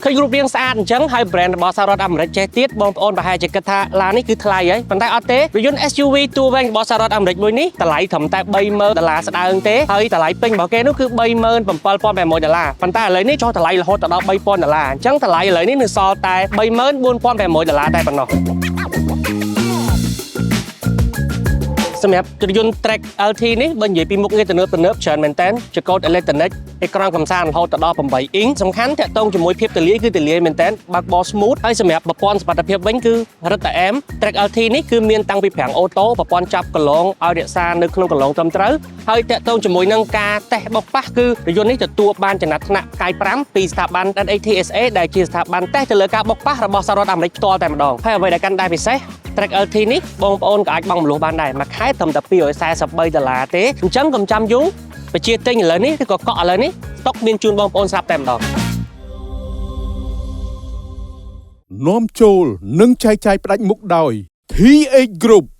ឃើញរូបរាងស្អាតអញ្ចឹងហើយ brand របស់សហរដ្ឋអាមេរិកចេះទៀតបងប្អូនប្រហែលជាគិតថាឡាននេះគឺថ្លៃហើយប៉ុន្តែអត់ទេរថយន្ត SUV តួវែងរបស់សហរដ្ឋអាមេរិកមួយនេះតម្លៃត្រឹមតែ30,000ដុល្លារស្ដើងទេហើយតម្លៃពេញរបស់គេនោះគឺ37,500ដុល្លារប៉ុន្តែឥឡូវនេះចុះតម្លៃរហូតដល់3000ដុល្លារអញ្ចឹងតម្លៃឥឡូវនេះនៅសល់តែ34,500ដុល្លារតែប៉ុណ្ណោះសម្រាប់រថយន្ត Trax LT នេះបើនិយាយពីមុខងារទំនើបទំនើបច្រើនមែនតើចង្កូតអេឡិចត្រូនិកអេក្រង់កំសាន្តរហូតដល់8អ៊ីងសំខាន់តាក់ទងជាមួយភាពទលាយគឺទលាយមែនតើបើកបរ smooth ហើយសម្រាប់ប្រព័ន្ធសុវត្ថិភាពវិញគឺរឹតតែអែម Trax LT នេះគឺមានតាំងពីហ្វ្រាំង auto ប្រព័ន្ធចាប់គន្លងឲ្យរក្សានៅក្នុងគន្លងត្រឹមត្រូវហើយតាក់ទងជាមួយនឹងការតេស្តបុកប៉ះគឺរថយន្តនេះទទួលបានចំណាត់ថ្នាក់ផ្កាយ5ពីស្ថាប័ន NHTSA ដែលជាស្ថាប័នតេស្តទៅលើការបុកប៉ះរបស់សហរដ្ឋអាមេរិកផ្ទាល់តែម្ដងហើយអ្វីដែលកាន់តែពិសេស Trax LT នេះបងប្អូនក៏អាចបង់រំលោះបានដែរមួយខែត្រឹមតែ243ដុល្លារទេអញ្ចឹងកុំចាំយូរបញ្ជាទិញឥឡូវនេះឬក៏កក់ឥឡូវនេះស្តុកមានជូនបងប្អូនស្រាប់តែម្ដង នាំចូលនិងចែកចាយផ្ដាច់មុខដោយ TH Group។